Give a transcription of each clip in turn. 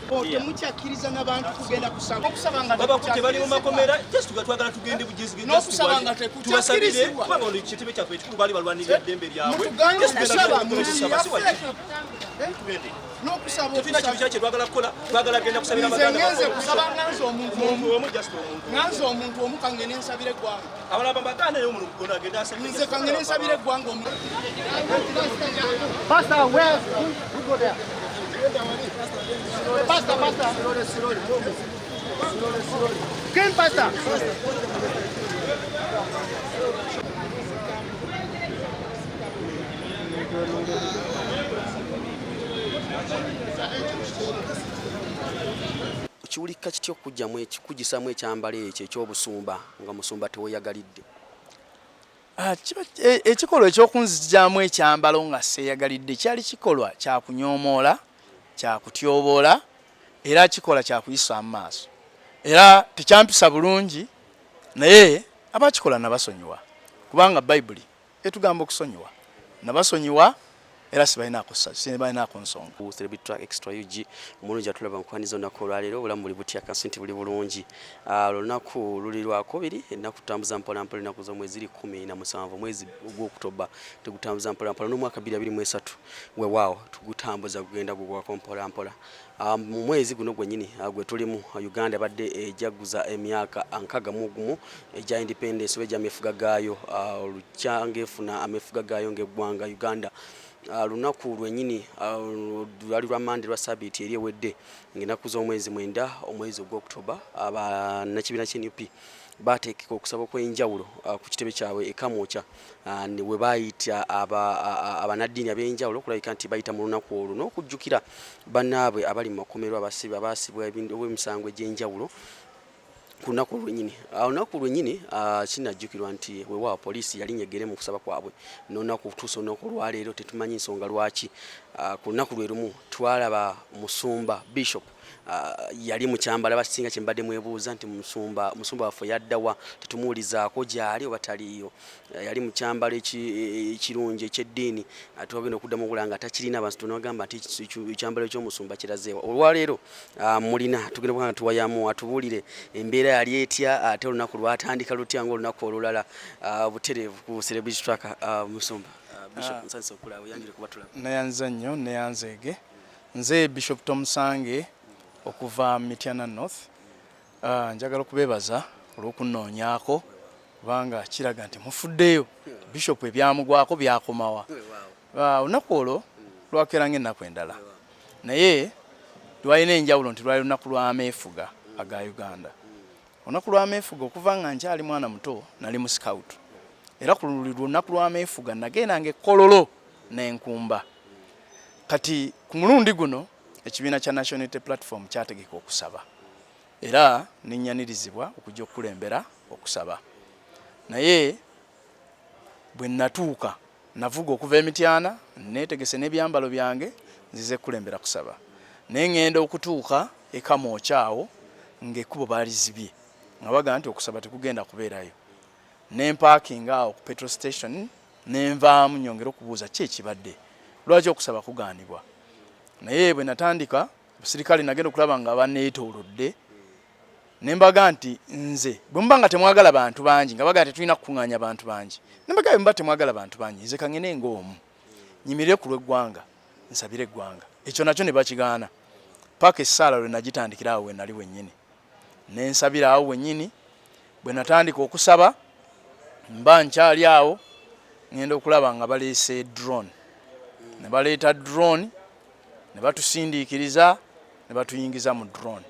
Temukyakkiriza n'abantu kugenda kusaba okusaba nga Babakutte, bali mu makomera. Just twagala tugende bugezi. N'okusaba nga tubasabire. Tekukyakkirizibwa. Kubanga ono kitebe kyaffe ekikulu, baali balwanirira eddembe lyabwe. Mutugambe Just tugenda okusaba tugende mu nsi kusaba, si yaffe. waki. Tugende. N'okusaba Tetulina kintu okusaba kya kye twagala kukola, twagala genda kusabira Nze baganda ngenze baffe. kusaba nga nze omuntu omu. Omuntu omu, just omuntu. Nga nze omuntu omu, kangende nsabira eggwanga. Abalala bambagaana, naye omuntu ono agenda asabire. Nze kangende nsabira eggwanga omu. Pastor, where? Who go there? Pastor, Pastor. Came, Pastor. Kiwulika kitya okugjamu kugisaamu ekyambalo ekyo eky'obusumba nga musumba teweeyagalidde? Ah, ekikolwa ekyokunzijaamu ekyambalo nga seeyagalidde kyali kikolwa kyakunyoomoola, kyakutyoboola, era kikola kyakuyisa mu maaso, era tekyampisa bulungi. Naye abakikola nabasonyiwa, kubanga Bayibuli etugamba okusonyiwa. Nabasonyiwa era sibalinaako nsonga. Celebrity Track Extra UG, omulungi atulaba, nkwaniza olunaku olwaleero. Obulamu buli butya? Kansi nti buli bulungi. Olunaku luli lwakubiri, ennaku tutambuza mpolampola. Ennaku z'omwezi ziri 17, omwezi ogwokutoba tugutambuza mpolampola, n'omwaka 2023 weewaawo tugutambuza, gugenda gugwako mpolampola. Mu mwezi guno gwennyini gwe tulimu, Uganda ebadde ejaguza emyaka 61 egya independence oba egy'amefuga gaayo, olukyanga efuna amefuga gaayo ng'eggwanga Uganda. Lunaku lwennyini lwali lwa Mande lwa sabiiti eri ewedde, ng'ennaku z'omwezi 9, omwezi ogw'Okutoba, abannakibiina ky'NUP bateekeka okusaba okw'enjawulo ku kitebe kyabwe e Kamwokya, we bayita abanaddiini ab'enjawulo okulabika nti bayita mu lunaku olwo n'okujjukira bannaabwe abali mu makomero, abasibwa emisango egy'enjawulo ku lunaku lwennyini. Olunaku lwennyini kinajjukirwa nti weewaawo poliisi yali nyegere mu kusaba kwabwe n'olunaku okutuusa olunaku olwaleero tetumanyi nsonga lwaki. Ku lunaku lwe lumu twalaba musumba bishop yali mu kyambalo abasinga kye mbadde mwebuuza nti musumba waffe yaddawa, tetumuwulizaako gyali oba taliiyo. Yali mu kyambalo ekirungi ekyeddiini, twagenda okuddamu okulaba nga takirina. Abantu tunagamba nti ekyambalo ekyomusumba kirazeewa? Olwaleero mulina tugenda kuba nga tuwayamu, atubuulire embeera yali etya, ate olunaku lwatandika lutya ngaolunaku olulala butereevu ku Celebrity Tracker. Musumba Bishop, nsanyuse okulaba, oyanjule kuba tulaba. Neyanza nnyo, neyanzeege. Nze Bishop Tomusange okuva Mityana North. Njagala okubeebaza olw'okunoonyaako, kubanga kiraga nti mufuddeyo. Bishop ebyamugwako byakomawa? Olunaku olwo lwakeera ng'ennaku endala, naye lwalina enjawulo nti lwali lunaku lw'ameefuga aga Uganda. Olunaku lw'ameefuga, okuva nga nkyali mwana muto nali mu scout, era ku luli lunaku lw'ameefuga nagendanga ekkololo n'enkumba. Kati ku mulundi guno ekibiina kya National Unity Platform kyategeka okusaba, era nennyanirizibwa okujja okukulembera okusaba. Naye bwe natuuka, navuga okuva Emityana, neetegese n'ebyambalo byange, nzize kukulembera kusaba, naye ŋŋenda okutuuka ekamwokya awo ng'ekkubo baalizibye, nga bagamba nti okusaba tekugenda kubeerayo. Nempaakinga awo ku petrol station, nenvaamu nyongere okubuuza ki ekibadde, lwaki okusaba kugaanibwa. Naye bwe natandika, abasirikale nagenda okulaba nga baneetoolodde, nembaga nti nze bwe muba nga temwagala bantu bangi, nga bagaa tetulina kukuŋŋaanya bantu bangi, nembaga bwe muba temwagala bantu bangi, nze kangende ng'omu nyimirire ku lw'eggwanga, nsabire eggwanga. Ekyo nakyo ne bakigaana, paaka essaala lwe nagitandikira awo we nali wennyini, nensabira awo wennyini. Bwe natandika okusaba, mba nkyali awo, ngenda okulaba nga baleese drone, ne baleeta drone ne batusindiikiriza ne batuyingiza mu drone.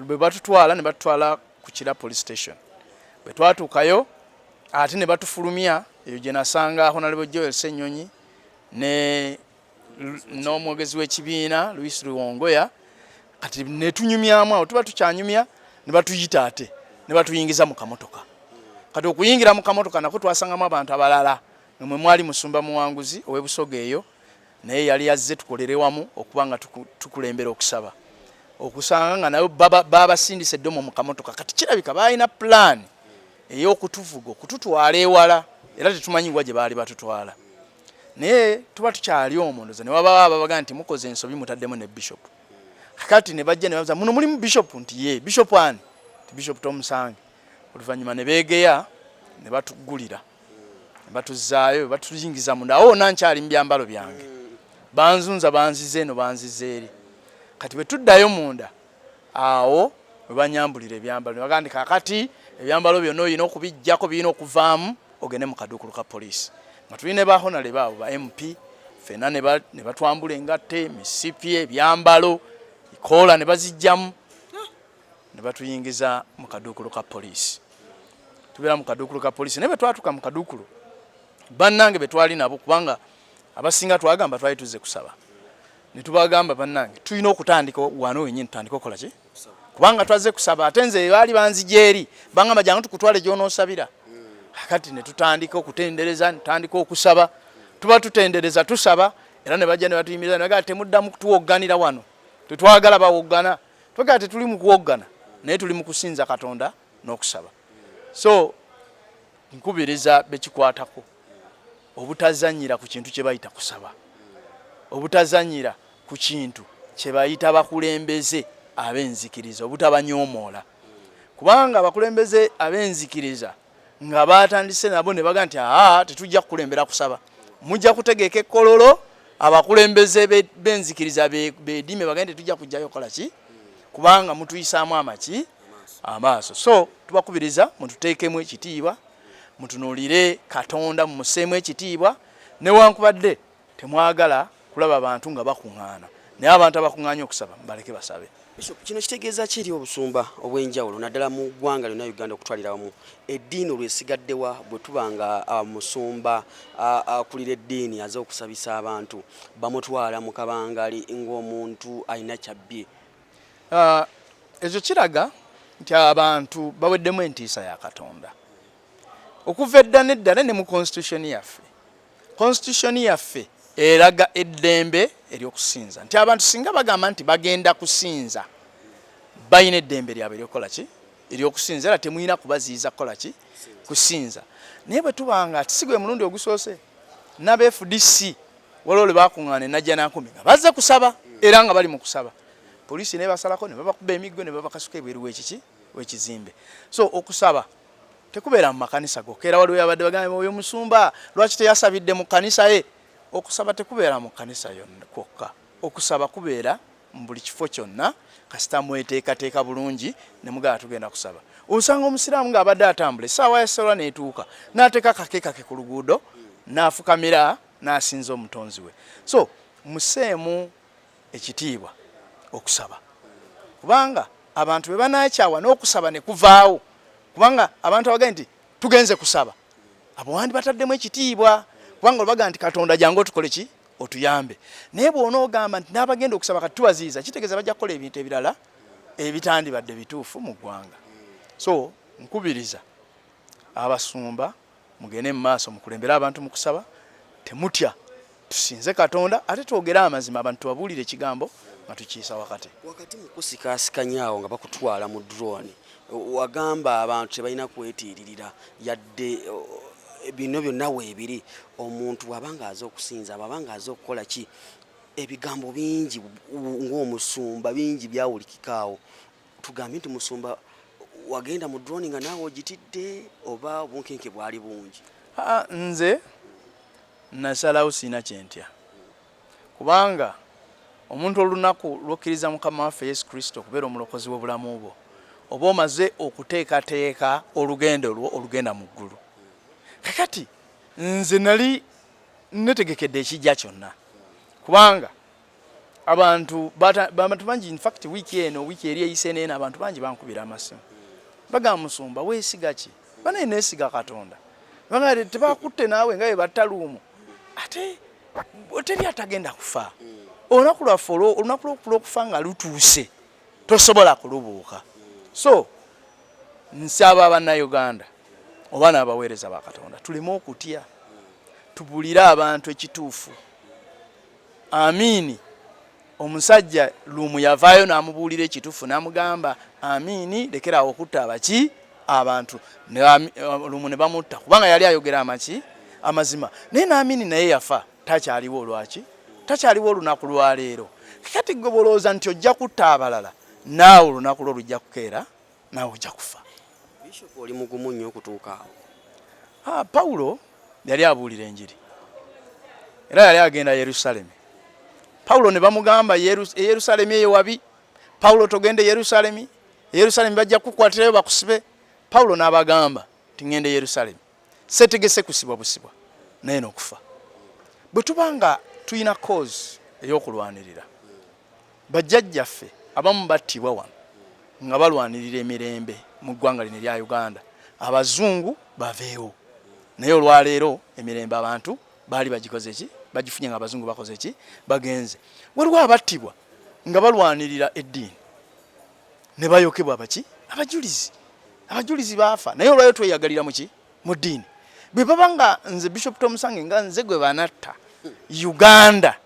Bwe batutwala ne batutwala ku Kira Police Station. Bwe twatuukayo ate ne batufulumya eyo gye nasanga Honorable Joel Ssenyonyi ne n'omwogezi w'ekibiina Louis Luwongoya. Kati netunyumyamu awo, tuba tukyanyumya ne batuyita ate ne batuyingiza mu kamotoka. Kati okuyingira mu kamotoka nako twasangamu abantu abalala, nga mwe mwali musumba Muwanguzi ow'ebusoga eyo, naye yali yazze tukolere wamu okuba nga tukulembera okusaba, okusanga nga nayo babasindise eddomo mu kamotoka. Kati kirabika balina pulaani ey'okutuvuga okututwala ewala, era tetumanyi wa gye baali batutwala. Naye tuba tukyali omwo, ndoza ne wabawo ababaga nti mukoze ensobi, mutaddemu ne bishop. Kati ne bajja ne babuza, "Muno mulimu bishop?" Nti ye bishop ani? Ti Bishop Tomusange. Oluvannyuma ne beegeya ne batuggulira ne batuzzaayo, batuyingiza munda. Awo wonna nkyali mu byambalo byange, banzunza, banziza eno, banziza eri. Kati bwe tuddayo munda, awo we banyambulira ebyambalo ne bagamba nti kakati ebyambalo byonna olina okubiggyako, birina okuvaamu, ogende mu kaduukulu ka poliisi, nga tulina ne ba honorable abo ba MP ffenna. Ne batwambula engatte, emisipi, ebyambalo, koola ne bazijjamu ne batuyingiza mu kaduukulu ka poliisi. Tubeera mu kaduukulu ka poliisi, naye bwe twatuuka mu kaduukulu, bannange be twali nabo, kubanga abasinga twagamba twali tuzze kusaba, ne tubagamba, "Bannange, tulina okutandika wano wenyini, tutandike okukola ki, kubanga twazze kusaba." Ate nze baali banzija eri, bangamba, "Jangu tukutwale gy'onoosabira." Kati ne tutandika okutendereza, ne tutandika okusaba, tuba tutendereza, tusaba era, ne bajja ne batuyimiriza ne bagamba, "Temuddamu kutuwogganira wano, tetwagala bawoggana." Twagala, tetuli mu kuwoggana, naye tuli mu kusinza Katonda n'okusaba. So nkubiriza bekikwatako obutazanyira ku kintu kye bayita kusaba, obutazanyira ku kintu kye bayita bakulembeze ab'enzikiriza, obutabanyoomoola, kubanga abakulembeze ab'enzikiriza nga batandise nabo ne baga nti, "Aa, tetujja kukulembera kusaba, mujja kutegeka ekkololo." Abakulembeze b'enzikiriza bedime bagende, "Tetujja kujjayo kukola ki, kubanga mutuyisaamu amaki amaaso." So tubakubiriza mututeekemu ekitiibwa, mutunuulire Katonda, mumuseemu ekitiibwa. Newankubadde temwagala kulaba bantu nga bakuŋŋaana, naye abantu abakuŋŋaanya okusaba mubaleke basabe. Bishop, kino kitegeeza ki eri obusumba obw'enjawulo, naddala mu ggwanga lyonna Uganda okutwalira wamu? Eddiini olwesigaddewa bwe tuba nga musumba akulira eddiini aze okusabisa abantu, bamutwala mu kabangali ng'omuntu alina kyabbye? Ekyo kiraga nti abantu baweddemu entiisa ya Katonda. Okuva edda n'edda, ne mu constitution yaffe, constitution yaffe eraga eddembe ery'okusinza, nti abantu singa bagamba nti bagenda kusinza, balina eddembe lyabwe eryokukola ki? Eryokusinza. Era temulina kubaziyiza kukola ki? Kusinza. Naye bwe tubanga si gwe mulundi ogusoose, n'aba FDC waliwo lwe bakuŋŋaana e Najjanankumbi nga bazze kusaba, era nga bali mu kusaba, poliisi nebasalako ne babakuba emiggo ne babakasuka ebweru w'ekiki, w'ekizimbe. So okusaba tekubeera mu makanisa gokka. Era waliwo yabadde bagamba, "Oyo musumba lwaki teyasabidde mu kkanisa ye?" Okusaba tekubeera mu kkanisa yonna kwokka, okusaba kubeera mu buli kifo kyonna, kasita mweteekateeka bulungi ne mugamba tugenda kusaba. Osanga omusiraamu ng'abadde atambula, essaawa ya ssola n'etuuka, n'ateeka kake ku luguudo, n'afukamira, n'asinza omutonzi we. So museemu ekitiibwa okusaba, kubanga abantu bwe banakyawa n'okusaba ne kuvaawo, kubanga abantu abagaye nti tugenze kusaba, abo wandi bataddemu ekitiibwa, kubanga olwaga nti Katonda jangu otukole ki? Otuyambe. Naye bw'onoogamba nti n'abagenda okusaba kati tubaziyiza, kitegeeza bajja kukola ebintu ebirala ebitandibadde bituufu mu ggwanga. So nkubiriza abasumba, mugende mu maaso, mukulembere abantu mu kusaba. Temutya, tusinze Katonda, ate twogere amazima, abantu tubabuulire ekigambo nga tukiisa wakati. Wakati mu kusikaasikanya awo nga bakutwala mu drone, wagamba abantu tebalina kwetiiririra yadde bino byonna weebiri. Omuntu bw'aba nga aze okusinza, bw'aba nga aze okukola ki, ebigambo bingi ng'omusumba bingi byawulikika awo. Tugambye nti musumba wagenda mu drone nga naawe ogitidde, oba obunkenke bwali bungi? Aa, nze nasalawo siina kyentya, kubanga omuntu olunaku lwokkiriza Mukama waffe Yesu Kristo okubeera omulokozi w'obulamu bwo, oba omaze okuteekateeka olugendo lwo olugenda mu ggulu. Kakati nze nali netegekedde ekijja kyonna, kubanga abantu bangi, in fact wiiki eno, wiiki eri eyise neeno, abantu bangi bankubira amasimu, bagamba, "Musumba, weesiga ki?" Banaye neesiga Katonda. Bagamba, "Tebakutte naawe nga bwe batta Luwum?" Ate teri atagenda kufa. Olunaku lwaffe, olunaku lw'okufa nga lutuuse, tosobola kulubuuka. So nsaba Bannayuganda oba n'abaweereza ba Katonda, tuleme okutya, tubulire abantu ekituufu. Amiini omusajja Luwum yavaayo n'amubuulira ekituufu, n'amugamba, "Amiini, lekeraawo okutta abaki abantu." Luwum ne bamutta kubanga yali ayogera amaki amazima. Naye n'Amiini naye yafa. Takyaliwo olwaki? Takyaliwo olunaku lwaleero. Kati gwe bolowooza nti ojja kutta abalala, naawe olunaku lwo lujja kukeera, naawe ojja kufa. Bishop, oli mugumu nnyo okutuuka awo. Ah, Pawulo yali abuulira enjiri era yali agenda Yerusalemi. Pawulo ne bamugamba, e Yerusalemi eyo wabi. Pawulo, togenda e Yerusalemi, e Yerusalemi bajja kukukwatirayo bakusibe. Pawulo n'abagamba nti ŋŋenda e Yerusalemi, setegese kusibwa busibwa naye n'okufa. Bwe tuba nga tulina cause ey'okulwanirira, bajjajjaffe abamu battibwa wano nga balwanirira emirembe mu ggwanga lino erya Uganda, abazungu baveewo. Naye olwaleero emirembe abantu baali bagikoze ki? Bagifunye nga abazungu bakoze ki? Bagenze. Waliwo abattibwa nga balwanirira eddiini ne bayokebwa baki? Abajulizi. Abajulizi baafa, naye olwayo tweyagalira muki? Mu ddiini. Bwe baba nga nze Bishop Tomusange, nga nze gwe banatta, Uganda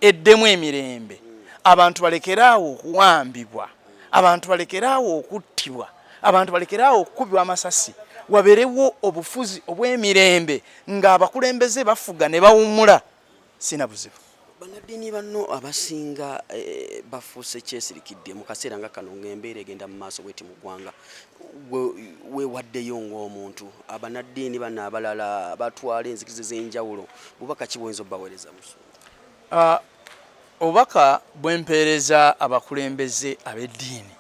eddemu emirembe, abantu balekeraawo okuwambibwa, abantu balekeraawo okuttibwa, abantu balekeraawo okukubibwa amasasi, wabeerewo obufuzi obw'emirembe ng'abakulembeze bafuga ne bawummula, sina buzibu. Bannaddiini banno abasinga bafuuse kyesirikidde mu kaseera nga kano ng'embeera egenda mu maaso bweti mu ggwanga. Weewaddeyo ng'omuntu, abannaddiini bano abalala batwala enzikiriza ez'enjawulo, bubaka ki bw'oyinza obbaweereza, musumba? Obubaka bwe mpeereza abakulembeze ab'eddiini,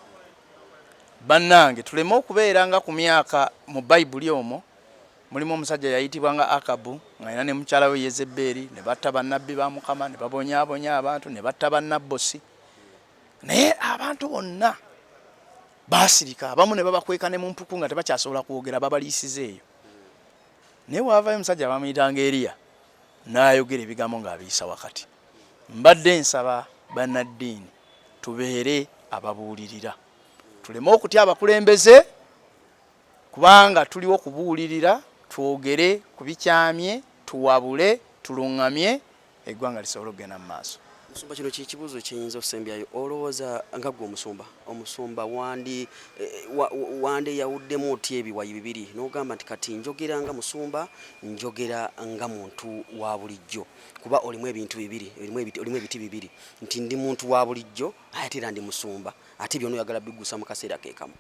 bannange, tuleme okubeera nga ku myaka mu Bayibuli omwo mulimu omusajja yayitibwa nga Akabu, ng'alina ne mukyala we Yezebbeeri, ne batta bannabbi ba Mukama, ne babonyaabonya abantu, ne batta bannabbosi, naye abantu bonna baasirika, abamu ne babakweka ne mu mpuku nga tebakyasobola kwogera, babaliisiza eyo. Naye waavayo omusajja bamuyitanga Eriya, n'ayogera ebigambo ng'abiyisa wakati. Mbadde nsaba bannaddiini tubeere ababuulirira, tuleme okutya abakulembeze, kubanga tuliwo kubuulirira, twogere ku bikyamye, tuwabule, tuluŋŋamye eggwanga lisobole okugenda mu maaso. Musumba, kino kye kibuuzo kiyinza okusembyayo. Olowooza nga ggwe omusumba, omusumba wandi wandeyawuddemu otya ebiwayi bibiri n'ogamba nti kati njogera nga musumba, njogera nga muntu wa bulijjo? Kuba olimu ebintu bibiri, olimu ebiti bibiri, nti ndi muntu wa bulijjo ate era ndi musumba, ate byonna oyagala biggusa mu kaseera ke kamu.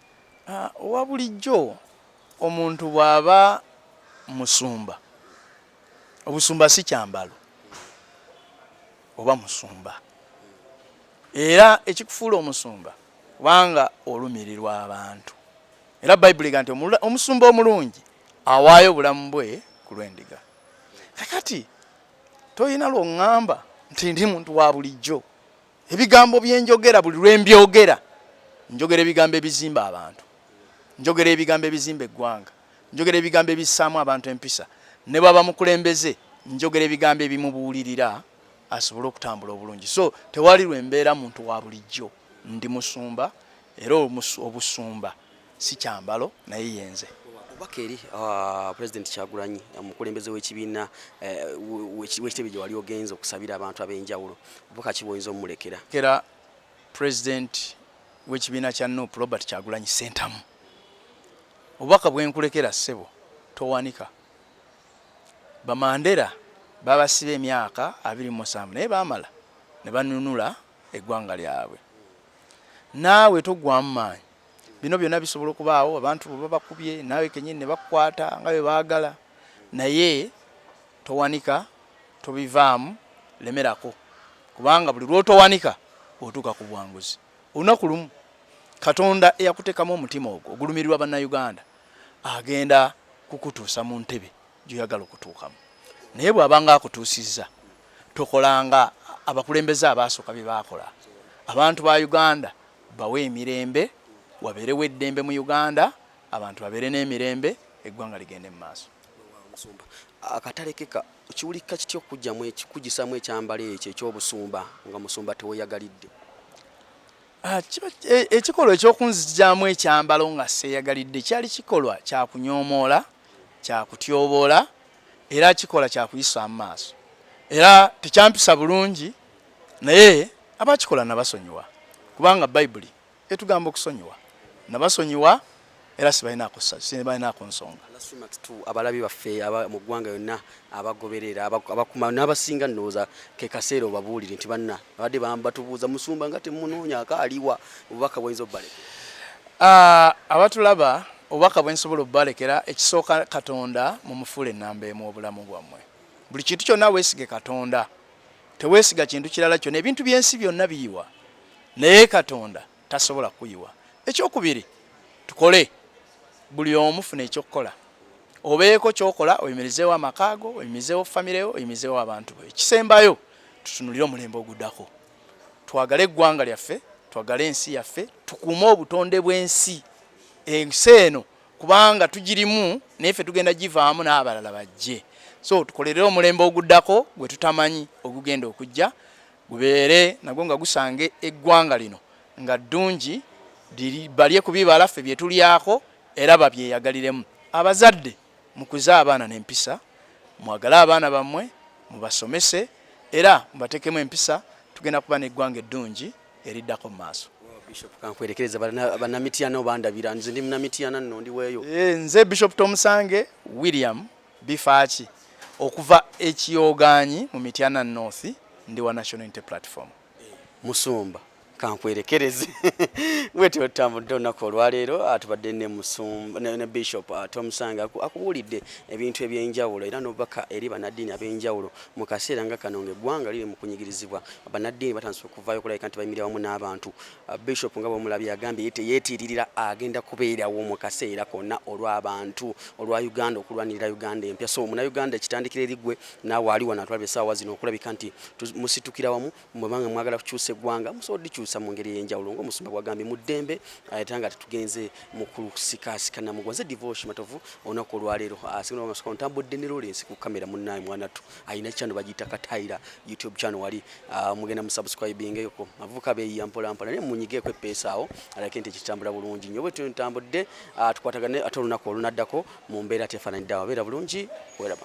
Owa bulijjo, omuntu bw'aba musumba, obusumba si kyambalo, oba musumba. Era ekikufuula omusumba kubanga olumirirwa abantu, era Bayibuli ega nti omusumba omulungi awaayo obulamu bwe ku lw'endiga. Kakati tolina lw'oŋŋamba nti ndi muntu wa bulijjo. Ebigambo bye njogera, buli lwe mbyogera, njogera ebigambo ebizimba abantu, njogera ebigambo ebizimba eggwanga, njogera ebigambo ebissaamu abantu empisa. Ne bw'aba mukulembeze, njogera ebigambo ebimubuulirira asobole okutambula obulungi. So tewali lwe mbeera muntu wa bulijjo, ndi musumba, era obusumba si kyambalo, naye yenze. Obubaka eri Pulezidenti Kyagulanyi, omukulembeze w'ekibiina w'ekitebe gye wali ogenze okusabira abantu ab'enjawulo, bubaka ki bw'oyinza omulekera? Kera Pulezidenti w'ekibiina kya NUP, Robert Kyagulanyi Ssentamu, obubaka bwe nkulekera, ssebo, towanika. Bamandera babasiba emyaka 27, naye baamala ne banunula eggwanga lyabwe. Naawe toggwamu maanyi. Bino byonna bisobola okubaawo, abantu bwe babakubye, naawe kenyini ne bakukwata nga bwe baagala, naye towanika, tobivaamu, lemerako, kubanga buli lw'otowanika otuuka ku buwanguzi. Olunaku lumu Katonda eyakuteekamu omutima ogwo ogulumirirwa Bannayuganda agenda kukutuusa mu ntebe gy'oyagala okutuukamu. Naye bw'aba nga akutuusizza, tokolanga abakulembeze abaasooka bye baakola. Abantu ba Uganda bawe emirembe, wabeerewo eddembe mu Uganda, abantu babeere n'emirembe, eggwanga ligende mu maaso. Musumba, akatalekeka kiwulikika kitya okujjamu kugisaamu ekyambalo ekyo eky'obusumba nga musumba teweeyagalidde? Ekikolwa ekyokunzigyamu ekyambalo nga seeyagalidde kyali kikolwa kya kunyoomoola, kya kutyoboola, era kikola kya kuyisaamu maaso, era tekyampisa bulungi, naye abakikola nabasonyiwa, kubanga Bayibuli etugamba okusonyiwa. Nabasonyiwa. Era sibalinaako nsonga. Last remarks to abalabi baffe mu ggwanga yonna abagoberera, abakuma n'abasinga, ndowooza ke kaseera obabuulire nti banna abadde batubuuza musumba nga temunoonya akaaliwa, obubaka bwoyinza obbaleka. Abatulaba, obubaka bwe nsobola obbalekera, ekisooka, Katonda mumufuule ennamba emu obulamu bwammwe. Buli kintu kyonna weesige Katonda, teweesiga kintu kirala kyonna. Ebintu by'ensi byonna biyiwa, naye Katonda tasobola kuyiwa. Ekyokubiri, tukole, buli omu funa ekyokukola, obeeko kyokola, oyimirizeewo amakaago, oyimirizeewo famire yo, oyimirizeewo abantu bo. Ekisembayo, tutunulire omulembe oguddako, twagale eggwanga lyaffe, twagale ensi yaffe, tukuume obutonde bw'ensi, ensi eno, kubanga tugirimu naye ffe tugenda givaamu n'abalala bajje. So tukolerere omulembe oguddako gwe tutamanyi ogugenda okujja, gubeere nagwo nga gusange eggwanga lino nga ddungi, balye ku bibala ffe bye tulyako era babyeyagaliremu. Abazadde, mukuze abaana n'empisa, mwagale abaana bammwe, mubasomese era mubateekemu empisa. Tugenda kuba n'eggwanga eddungi eriddako mu maaso. Bishop, kankwerekereza bannamityana obandabira, nze ndi munamityana nno, ndi weeyo. Nze Bishop Tomusange William Bifaaki okuva Ekiyoganyi mu Mityana North, ndi wa National Unity Platform. Musumba, kankwerekereze bwetyo otambudde olunaku olwaleero. Tubadde ne musumba ne Bishop Tomusange akubuulidde ebintu ebyenjawulo era n'obubaka eri bannaddiini ab'enjawulo mu kaseera nga kano ng'eggwanga liri mu kunyigirizibwa. Bannaddiini batandise okuvaayo okulabika nti bayimirira wamu n'abantu. Bishop nga bwomulabye agambye ye teyeetiiririra, agenda kubeerawo mu kaseera konna olw'abantu, olwa Uganda, okulwanirira Uganda empya. So munnayuganda, ekitandikira eri ggwe naawe ali wano atwala essaawa zino okulabika nti musitukira wamu. Mwebanga mwagala kukyusa eggwanga, musobola okulikyusa mu ngeri ey'enjawulo ng'omusumba bwagambye, mu ddembe ate nga tetugenze mu kusikasika namugwa. Nze Divoshi Matovu. Olunaku olwaleero ntambudde ne Lawrence ku kamera. Munnaye mwanattu alina channel bagiyita Katayira YouTube channel, wali mugenda mu subscribing eyoko. Abavubuka beeyiya mpola mpola, naye munyigeeko epeesa awo alake nti kitambula bulungi nnyo. Bwe tutambudde, tukwatagane ate olunaku olunaddako mu mbeera tefaananidde awo. Abeera bulungi, weraba.